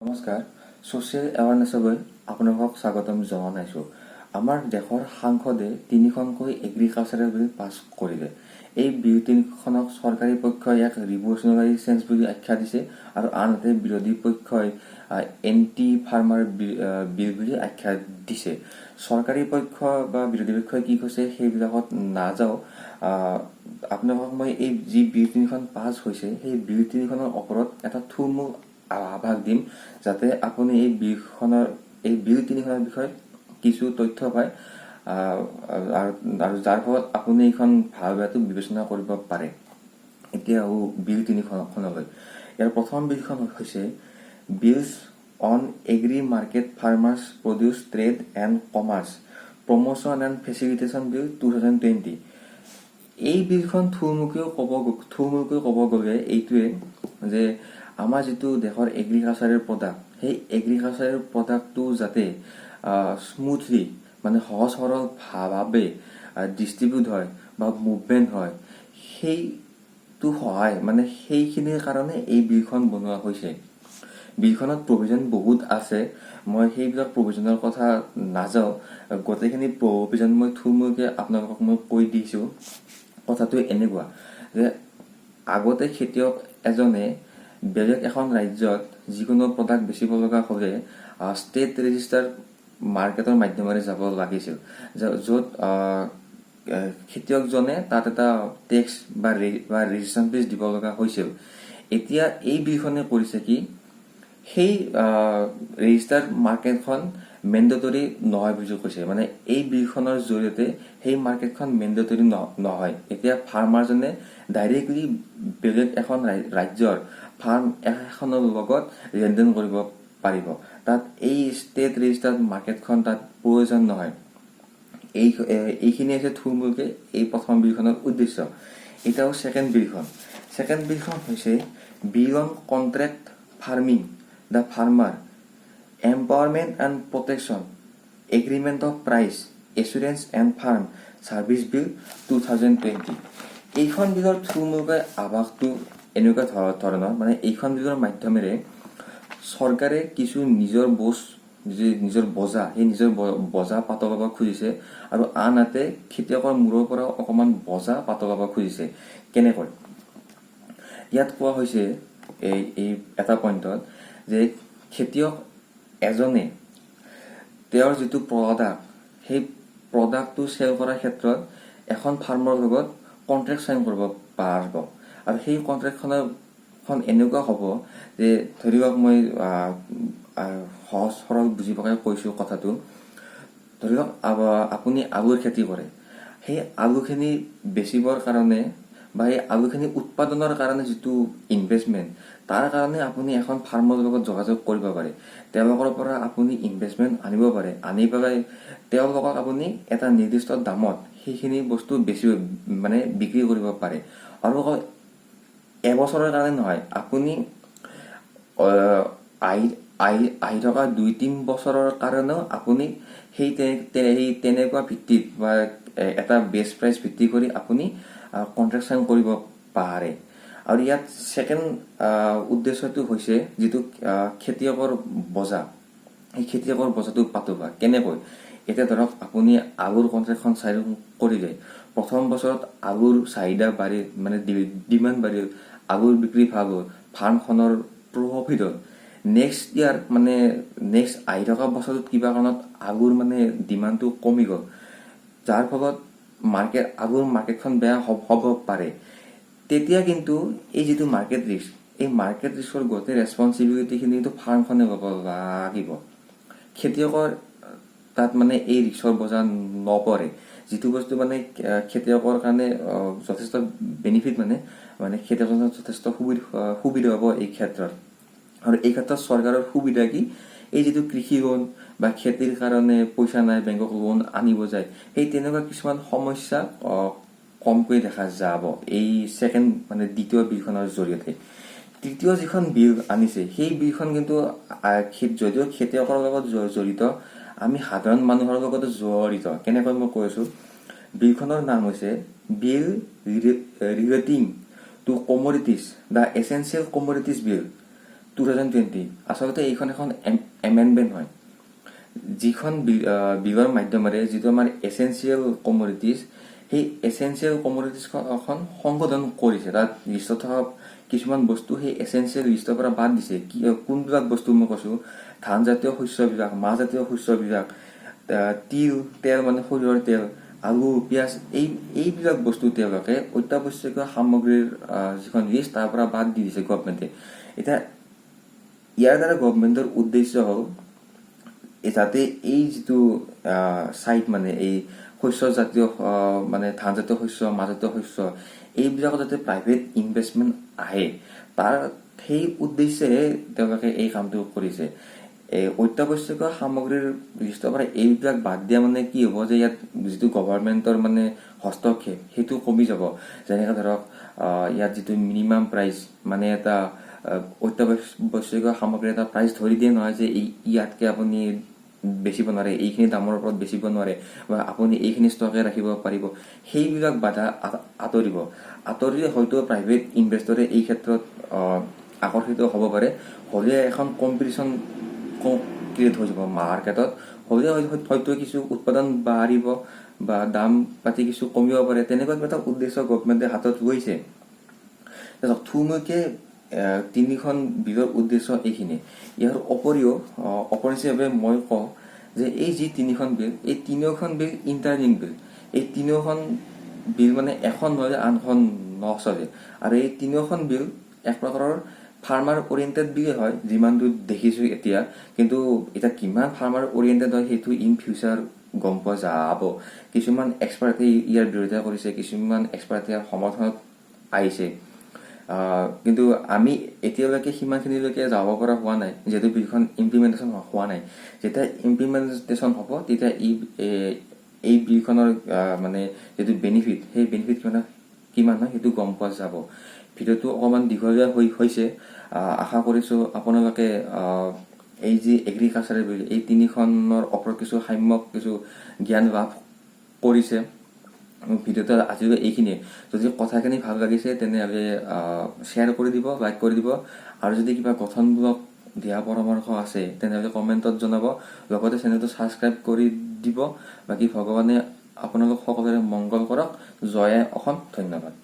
নমস্কাৰ, ছ'চিয়েল এৱাৰনেছলৈ আপোনালোকক স্বাগতম জনাইছোঁ। আমাৰ দেশৰ সাংসদে তিনিখনকৈ এগ্ৰিকালচাৰেল বিল পাছ কৰিলে। এই বিল তিনিখনক চৰকাৰী পক্ষই ইয়াক ৰিভলিউচনাৰী চেঞ্জ বুলি আখ্যা দিছে আৰু আনহাতে বিৰোধী পক্ষই এণ্টি ফাৰ্মাৰ বিল বুলি আখ্যা দিছে। চৰকাৰী পক্ষ বা বিৰোধী পক্ষই কি কৈছে সেইবিলাকত নাযাওঁ। আপোনালোকক মই এই যি বিল তিনিখন পাছ হৈছে, সেই বিল তিনিখনৰ ওপৰত এটা থুলমূল আভাস দিম, যাতে আপুনি এই বিল তিনিখনৰ বিষয়ে কিছু তথ্য পায় আৰু আৰু যাৰ ফলত আপুনি এইখন ভাল বেয়াটো বিবেচনা কৰিব পাৰে। এতিয়া আহোঁ বিল তিনিখনলৈ। ইয়াৰ প্ৰথম বিলখন হৈছে Bills on Agri Market, Farmers Produce Trade and Commerce Promotion and Facilitation Bill, 2020। এই বিলখন থুলমূলকৈ ক'ব গ'লে এইটোৱে যে আমাৰ যিটো দেশৰ এগ্ৰিকালচাৰেল প্ৰডাক্ট, সেই এগ্ৰিকালচাৰেল প্ৰডাক্টটো যাতে স্মুথলি, মানে সহজ সৰল ভাৱে ডিষ্ট্ৰিবিউট হয় বা মুভমেণ্ট হয়, সেইটো সহায়, মানে সেইখিনিৰ কাৰণে এই বিলখন বনোৱা হৈছে। বিলখনত প্ৰভিজন বহুত আছে, মই সেইবিলাক প্ৰভিজনৰ কথা নাযাওঁ। গোটেইখিনি প্ৰভিজন মই থুলমূলকৈ আপোনালোকক মই কৈ দিছোঁ। কথাটো এনেকুৱা যে আগতে খেতিয়ক এজনে বেলেগ এখন ৰাজ্যত যিকোনো প্ৰডাক্ট বেচিব লগা হ'লে ষ্টেট ৰেজিষ্টাৰ মাৰ্কেটৰ মাধ্যমেৰে যাব লাগিছিল, য'ত খেতিয়কজনে তাত এটা টেক্স বা ৰেজিষ্ট্ৰেশ্যন ফিজ দিব লগা হৈছিল। এতিয়া এই বিলখনে কৰিছে কি, সেই ৰেজিষ্টাৰ্ড মাৰ্কেটখন মেণ্ডেটৰী নহয় বুলি কৈছে। মানে এই বিলখনৰ জৰিয়তে সেই মাৰ্কেটখন মেণ্ডেটৰী নহয়। এতিয়া ফাৰ্মাৰজনে ডাইৰেক্টলি বেলেগ এখন ৰাজ্যৰ ফাৰ্ম এখনৰ লগত লেনদেন কৰিব পাৰিব। তাত এই ষ্টেট ৰেজিষ্টাৰ্ড মাৰ্কেটখন তাত প্ৰয়োজন নহয়। এইখিনি হৈছে থুলমূলকৈ এই প্ৰথম বিলখনৰ উদ্দেশ্য। এতিয়াও ছেকেণ্ড বিলখন। ছেকেণ্ড বিলখন হৈছে Bill on Contract Farming, the Farmer Empowerment and Protection, Agreement of Price Assurance and Farm Service Bill, 2020। এইখন বিলৰ থুলমূলকৈ আভাসটো এনেকুৱা ধৰণৰ, মানে এইখন বিলৰ মাধ্যমেৰে চৰকাৰে কিছু নিজৰ বোজ, যি নিজৰ বোজা, সেই নিজৰ বোজা পাতলাব খুজিছে আৰু আনহাতে খেতিয়কৰ মূৰৰ পৰাও অকণমান বোজা পাতলাব খুজিছে। কেনেকৈ? ইয়াত কোৱা হৈছে এই এই এটা পইণ্টত যে খেতিয়ক এজনে তেওঁৰ যিটো প্ৰডাক্ট, সেই প্ৰডাক্টটো চেল কৰাৰ ক্ষেত্ৰত এখন ফাৰ্মৰ লগত কণ্ট্ৰেক্ট চাইন কৰিব পাৰিব। আৰু সেই কণ্ট্ৰেক্টখনৰ খন এনেকুৱা হ'ব যে ধৰি লওক, মই আহ, আহ, সহজ সৰল বুজি পোৱাকৈ কৈছোঁ কথাটো। ধৰি লওক আপুনি আলুৰ খেতি কৰে। সেই আলুখিনি বেচিবৰ কাৰণে বা সেই আলুখিনি উৎপাদনৰ কাৰণে যিটো ইনভেষ্টমেণ্ট, তাৰ কাৰণে আপুনি এখন ফাৰ্মৰ লগত যোগাযোগ কৰিব পাৰে। তেওঁলোকৰ পৰা আপুনি ইনভেষ্টমেণ্ট আনিব পাৰে। আনি পেলাই তেওঁলোকক আপুনি এটা নিৰ্দিষ্ট দামত সেইখিনি বস্তু বেছি, মানে বিক্ৰী কৰিব পাৰে। আৰু অকল এবছৰৰ কাৰণে নহয়, আপুনি আহি আহি আহি থকা 2-3 বছৰৰ কাৰণেও আপুনি সেই তেনেকুৱা ভিত্তিত বা এটা বেষ্ট প্ৰাইচ ভিত্তি কৰি আপুনি কণ্ট্ৰেক্ট চাইন কৰিব পাৰে। আৰু ইয়াত ছেকেণ্ড উদ্দেশ্যটো হৈছে যিটো খেতিয়কৰ বোজা, সেই খেতিয়কৰ বোজাটো পাতলোৱা। কেনেকৈ? এতিয়া ধৰক আপুনি আলুৰ কণ্ট্ৰেক্টখন চাইন কৰিলে, প্ৰথম বছৰত আলুৰ চাহিদা বাঢ়িল, মানে ডিমাণ্ড বাঢ়িল, আলুৰ বিক্ৰী ভাল হ'ল, ফাৰ্মখনৰ প্ৰফিট হ'ল। নেক্সট ইয়াৰ, মানে নেক্সট আহি থকা বছৰটোত কিবা কাৰণত আলুৰ মানে ডিমাণ্ডটো কমি গ'ল, যাৰ ফলত আলুৰ মাৰ্কেটখন বেয়া হ'ব পাৰে। তেতিয়া কিন্তু এই যিটো মাৰ্কেট ৰিস্ক, এই মাৰ্কেট ৰিস্কৰ গোটেই ৰেচপনচিবিলিটিখিনি কিন্তু ফাৰ্মখনে ল'ব লাগিব। খেতিয়কৰ তাত মানে এই ৰিস্কৰ বোজা নপৰে, যিটো বস্তু মানে খেতিয়কৰ কাৰণে যথেষ্ট বেনিফিট, মানে মানে খেতিয়কৰ যথেষ্ট সুবিধা হ'ব এই ক্ষেত্ৰত। আৰু এই ক্ষেত্ৰত চৰকাৰৰ সুবিধা কি? এই যিটো কৃষি লোন বা খেতিৰ কাৰণে পইচা নাই, বেংকক লোন আনিব যায়, সেই তেনেকুৱা কিছুমান সমস্যা কমকৈ দেখা যাব এই ছেকেণ্ড, মানে দ্বিতীয় বিলখনৰ জৰিয়তে। তৃতীয় যিখন বিল আনিছে, সেই বিলখন কিন্তু যদিও খেতিয়কৰ লগত জড়িত, আমি সাধাৰণ মানুহৰ লগতো জড়িত। কেনেকৈ, মই কৈ আছো। বিলখনৰ নাম হৈছে Bill Relating to Commodities, the Essential Commodities Bill, 2020 আচলতে এইখন এখন এমেণ্ডমেণ্ট হয়, যিখন বিলৰ মাধ্যমেৰে যিটো আমাৰ এচেঞ্চিয়েল কমোডিটিজ, সেই এচেঞ্চিয়েল কমোডিটিজখন সংশোধন কৰিছে। তাত লিষ্টত থকা কিছুমান বস্তু সেই এচেঞ্চিয়েল লিষ্টৰ পৰা বাদ দিছে। কি কোনবিলাক বস্তু মই কৈছোঁ, ধানজাতীয় শস্যবিলাক, মাহজাতীয় শস্যবিলাক, তিল তেল মানে সৰিয়হৰ তেল, আলু, পিঁয়াজ, এইবিলাক বস্তু তেওঁলোকে অত্যাৱশ্যকীয় সামগ্ৰীৰ যিখন লিষ্ট, তাৰ পৰা বাদ দি দিছে গভমেণ্টে। এতিয়া ইয়াৰ দ্বাৰা গভমেণ্টৰ উদ্দেশ্য হ'ল যাতে এই যিটো ছাইড, মানে এই শস্যজাতীয়, মানে ধানজাতীয় শস্য, মাহজাতীয় শস্য, এইবিলাকত যাতে প্ৰাইভেট ইনভেষ্টমেণ্ট আহে, তাৰ সেই উদ্দেশ্যেৰে তেওঁলোকে এই কামটো কৰিছে। এই অত্যাৱশ্যকীয় সামগ্ৰীৰ লিষ্টৰ পৰা এইবিলাক বাদ দিয়া মানে কি হ'ব যে ইয়াত যিটো গভৰ্ণমেণ্টৰ মানে হস্তক্ষেপ, সেইটো কমি যাব। যেনেকে ধৰক, ইয়াত যিটো মিনিমাম প্ৰাইচ, মানে এটা অত্যাৱশ্যকীয় সামগ্ৰীৰ এটা প্ৰাইচ ধৰি দিয়ে নহয় যে এই ইয়াতকে আপুনি বেচিব নোৱাৰে, এইখিনি দামৰ ওপৰত বেচিব নোৱাৰে বা আপুনি এইখিনি ষ্টকে ৰাখিব পাৰিব, সেইবিলাক বাধা আঁতৰিব। আঁতৰিলে হয়তো প্ৰাইভেট ইনভেষ্টৰে এই ক্ষেত্ৰত আকৰ্ষিত হ'ব পাৰে। হ'লে এখন কম্পিটিশ্যন ক্ৰিয়েট হৈ যাব মাৰ্কেটত। হ'লে হয়তো কিছু উৎপাদন বাঢ়িব বা দাম পাতি কিছু কমিব পাৰে। তেনেকুৱা কিবা এটা উদ্দেশ্য গভমেণ্টে হাতত লৈছে। থুলমূলকে তিনিখন বিলৰ উদ্দেশ্য এইখিনি। ইয়াৰ উপৰিও অপৰিচিভাৱে মই কওঁ যে এই যি তিনিখন বিল, এই তিনিওখন বিল ইণ্টাৰলিংক বিল। এই তিনিওখন বিল মানে এখন নহ'লে আনখন নচলে আৰু এই তিনিওখন বিল এক প্ৰকাৰৰ ফাৰ্মাৰ অৰিয়েণ্টেড বিলেই হয়, যিমান দূৰ দেখিছোঁ এতিয়া। কিন্তু এতিয়া কিমান ফাৰ্মাৰ অৰিয়েণ্টেড হয়, সেইটো ইন ফিউচাৰ গম পোৱা যাব। কিছুমান এক্সপাৰ্টে ইয়াৰ বিৰোধিতা কৰিছে, কিছুমান এক্সপাৰ্টে ইয়াৰ সমৰ্থনত আহিছে। কিন্তু আমি এতিয়ালৈকে সিমানখিনিলৈকে যাব পৰা হোৱা নাই, যিহেতু বিলখন ইমপ্লিমেণ্টেশ্যন হোৱা নাই। যেতিয়া ইমপ্লিমেণ্টেশ্যন হ'ব, তেতিয়া এই বিলখনৰ মানে যিটো বেনিফিট, সেই বেনিফিট কিমান কিমান হয়, সেইটো গম পোৱা যাব। ভিডিঅ'টো অকণমান দীঘলীয়া হৈছে। আশা কৰিছোঁ আপোনালোকে এই যি এগ্ৰিকালচাৰেল বিল, এই তিনিখনৰ ওপৰত কিছু সাম্যক কিছু জ্ঞান লাভ কৰিছে। ভিডিঅ'টো আজিলৈ এইখিনিয়ে। যদি কথাখিনি ভাল লাগিছে, তেনেহ'লে শ্বেয়াৰ কৰি দিব, লাইক কৰি দিব আৰু যদি কিবা গঠনমূলক দিহা পৰামৰ্শ আছে, তেনেহ'লে কমেণ্টত জনাব। লগতে চেনেলটো ছাবস্ক্ৰাইব কৰি দিব। বাকী ভগৱানে আপোনালোক সকলোৰে মংগল কৰক। জয় আই অসম। ধন্যবাদ।